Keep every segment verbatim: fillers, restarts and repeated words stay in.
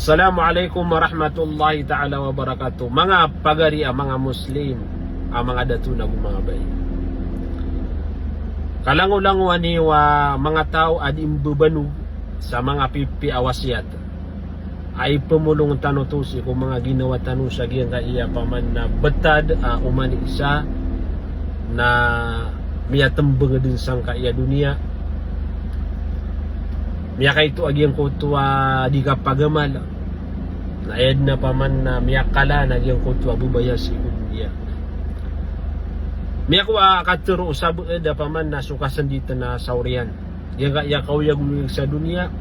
Assalamu alaikum warahmatullahi ta'ala wabarakatuh. Manga pagari a manga Muslim, a manga dato nago manga bai. Kalangolangowan iyo a manga taw a di mbebanog sa manga pipiya a wasiyat a ipemolong tano oto sii ko manga ginawa tano sa giyangkaya paman na betad a oman i isa na miyatembeng den sangkaya doniya. Miyakaito a giyangkoto a di kapagamal. Na aya den a paman na miyakala na giyangkoto a bebaya sii ko doniya. Miyakowa a katero o sabaad a paman na so kasenditen a saoriyan. Giyangkaya kaoyagoyag sa doniya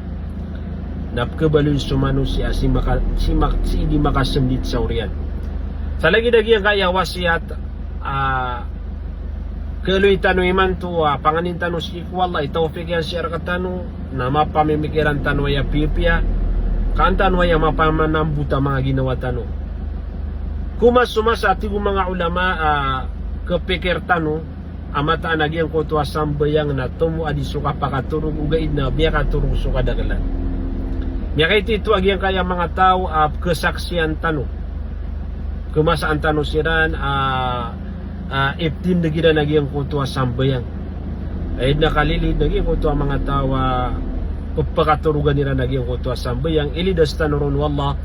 na pekebaloy so manosiya sii maka-, sii mak-, sii di makasendit sa oriyan. Sa lagid a giyangkaya wasiyat a keloy tano imanto a panganin tano sii ko Allah, itawfik iyan sii rektano, na mapamimikiran tano aya pipiya, kaan tano aya mapamanambot a manga ginawa tano. Koman so masa a tig o manga ulama a kepikir tano a mataan a giyangkoto a sambayang na tomo a di so kapakatorog, ogaid na miyakatorog so kadakelan. Miyakaito a giyangkaya manga taw a pekesaksian tano, kemasaan tano siran a, a iptindeg iran a giyangkoto a sambayang. Aya den a kalilid na giyangkoto a manga taw a pepakatorogan iran a giyangkoto a sambayang, ilidas tano ron o Allah,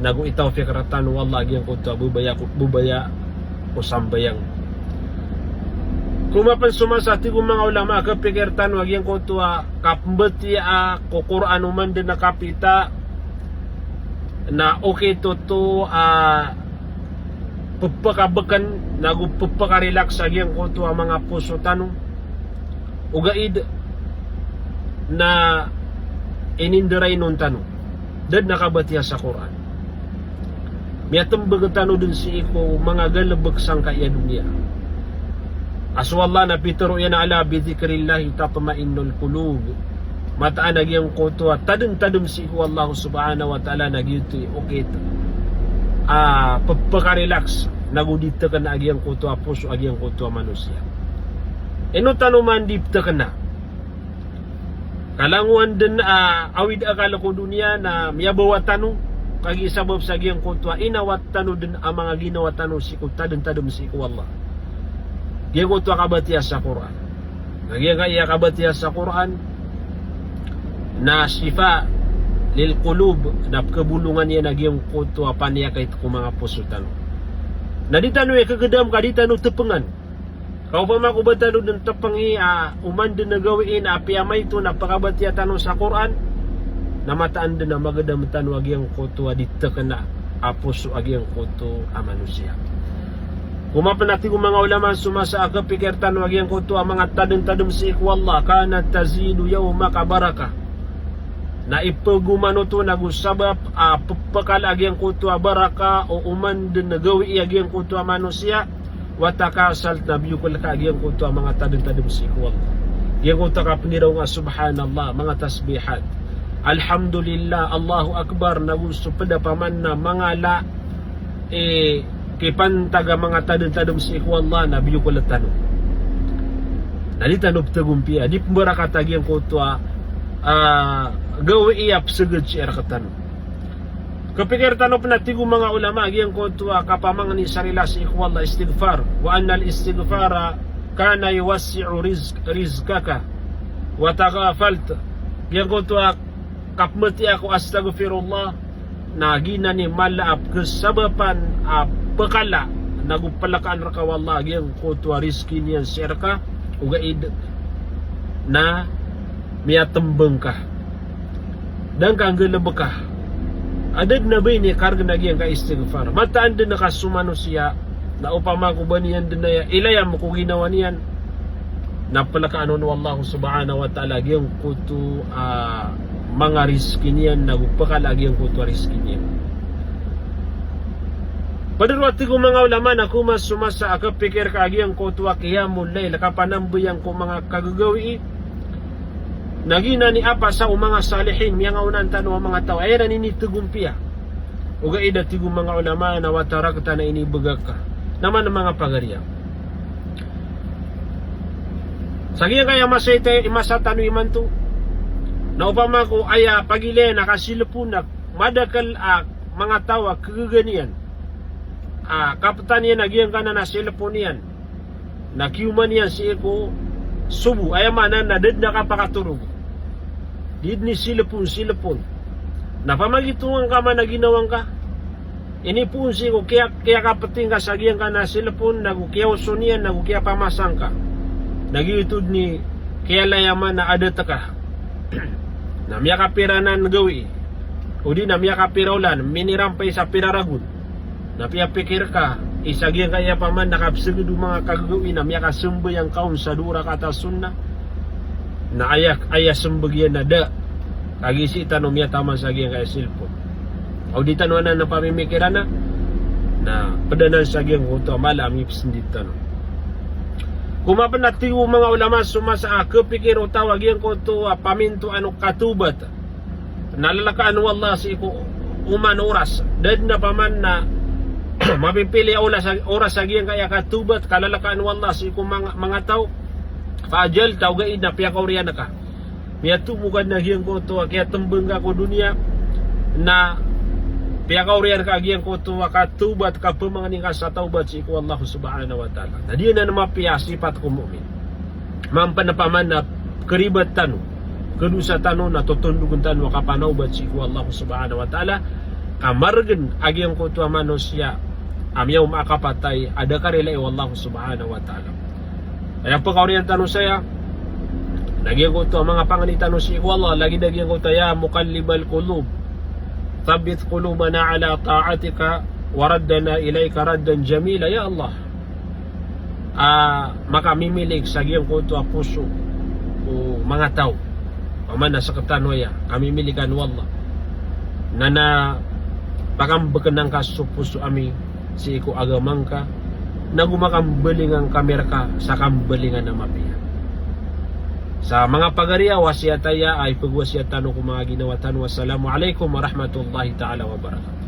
nago itawfik rektano o Allah a giyangkoto a bebaya ko, bebaya ko sambayang. Koman pen so masa a tig o manga ulama a kepikir tano a giyangkoto a kapembatiyaa ko Qur'an oman den a kapita na okit oto a pepakabeken nago pepakarelax a giyangkoto a manga poso tano. Ogaid na ininderainon tano. Da den a kabatiya sa Qur'an. Miyatembeg tano den sii ko manga galebek sangkaya doniya. A so Allah na pitero iyan a, "Ala bi dhikrillahi tatma'innul qulub." Mataan a giyangkoto a tademtadem sii ko Allah subhanahu wa ta'ala na giyoto i okit a pepakarelax nago di tekena a giyangkoto a poso a giyangkoto a manosiya. Ino tano man di petekena? Kalangowan den a awid a akal ko doniya na miyabawa tano, kagiya sabap sa giyangkoto a inawat tano den a manga ginawa tano sii ko tademtadem sii ko Allah. Giyangkoto a kabatiya sa Qur'an. Na giyangkaya kabatiya sa Qur'an na shifa lil qulub, na pekebolongan iyan a giyangkoto a paniyakait ko manga poso tano. Na di tano ikekedam ka di tano tepengan. Ka opama ko ba tano den tepengi a oman den a gawii na apiya maito na pekabatiya tano sa Qur'an, na mataan den a magedam tano a giyangkoto a di tekena a poso a giyangkoto a manosiya. Koman pen a tig o manga ulama so masa a kepikir tano a giyangkoto a manga tademtadem sii ko Allah, kana tazidu yawmaka baraka. Na ipegoman oto nago sabap a pepekala a giyangkoto a baraka o oman den a gawii a giyangkoto a manosiya. Wa takasalt, na biyokel ka a giyangkoto a manga tademtadem sii ko Allah. Giyangkoto a kapeniraw nga subhanallah, manga tasbihat, alhamdulillah, Allahu Akbar, nago so ped a paman na manga la, eh, kipantag a manga tademtadem sii ko Allah na biyokel tano. Na di tano petegompiya, di pembarakat a giyangkoto a, ah, gawii a peseged sii rektano. Kepikir tano pen a tig o manga ulama a giyangkoto a kapamangni sa rila sii ko Allah, istighfar. Wa annal istighfara kana yuwassi'u rizq-, rizqaka. Wa taghafalt. Giyangkoto a kapembatiya ko astaghfirullah na giyanan i mala a pekesabapan a pekala nago pelekaan reka o Allah a giyangkoto a rizki niyan sii reka, ogaid na miyatembeng ka. Da ngka nggalebeka. Da den a ba ini karegen a giyangkai a istighfar. Mataan den a ka so manosiya na opama ko ba niyan den aya ilayam ko ginawa niyan, na pelekaan on o Allah subhanahu wa ta'ala a giyangkoto a manga rizki niyan, nago pekala a giyangkoto a rizki niyan. Ped roo a tig o manga ulama na koman so masa a kepikir ka a giyangkoto a qiyamul layl, kapanambayang ko manga kagagawii, na giyanan i apasa o manga salihin, miyangaoona tano a manga taw, aya iran initegompiya. Ogaid a tig o manga ulama na wa tarakta, na inibegak ka. Na man manga pagariya. Sa giyangkaya masa ita, i masa tano imanto. Na opama ko aya pagilayan a kasilpon a Madakl a manga taw a kagaga niyan a kaptan iyan a giyangkanan a cellphone iyan na kiyoman iyan sii ko sobo, aya maana na da dn a kapakatorog. Di dn i cellphone, cellphone. Na pamagitongan ka man a ginawa ngka, inipoon sii ko kiya, kiyakapt ingka sa giyangkanan a cellphone, nago kiyaoson iyan, nago kiyapamasa ngka. Na giyoto dn i kiyalayaman a adat ka. Na miyakapira nan gawii, odi na miyakapira olan, minirampay sa pira ragon. Na piyapikir ka, isa giyangkaya paman na kapsagad o manga kagagawii na miyakasambayang ka on sa dowa rakaat a sunnah. Na aya, aya sambag iyan na da. Kagiya sii tano miyataman sa giyangkaya cellphone. Odi tano anan na pamimikiran na, na pd anan sa giyangkoto a mala a mipsndit tano. Komapen a tig o manga ulama so masa a kapikir o taw a giyangkoto a pamintoan o katawbat na lalakaan o Allah sii ko oman oras. Da dn a paman na mapipili a oras, oras a giyangkaya katawbat ka lalakaan o Allah sii ko manga, manga taw. Fa ajal, taw gaid na piyakaoriyan ka. Miyatomo ka dn a giyangkoto a kiyatmbang ka ko doniya, na piyakaoriyan ka a giyangkoto a katawbat, kapamangni ka sa tawbat sii ko Allah subhanahu wa ta'ala. Na di anan mapiya a sipat ko mu'min. Mampan a paman na karibat tano, kadosa tano, na totondogn tano a kapanawbat sii ko Allah subhanahu wa ta'ala, ka margn a giyangkoto a manosiya a miyaoma a kapatay a da karilai o Allah subhanahu wa ta'ala. Aya pkaoriyan tano saya, na giyangkoto a manga pangni tano sii ko Allah, lagid a giyangkoto a, "Ya muqallibal qulub, thabbit qulubana ala ta'atika, wa raddana ilaika raddan jamila." Ya Allah, a makamimilig sa giyangkoto a poso o manga taw. Paman a sktano aya, kamimilikan o Allah. Na, na pakambknang ka so poso ami sii ko agama ngka, nago makambalingan kami rka sa kambalingan a mapiya. Sa manga pagari a wasiyat aya a ipagwasiyat tano ko manga ginawa tano. Wassalamu alaikum warahmatullahi ta'ala wabarakatuh.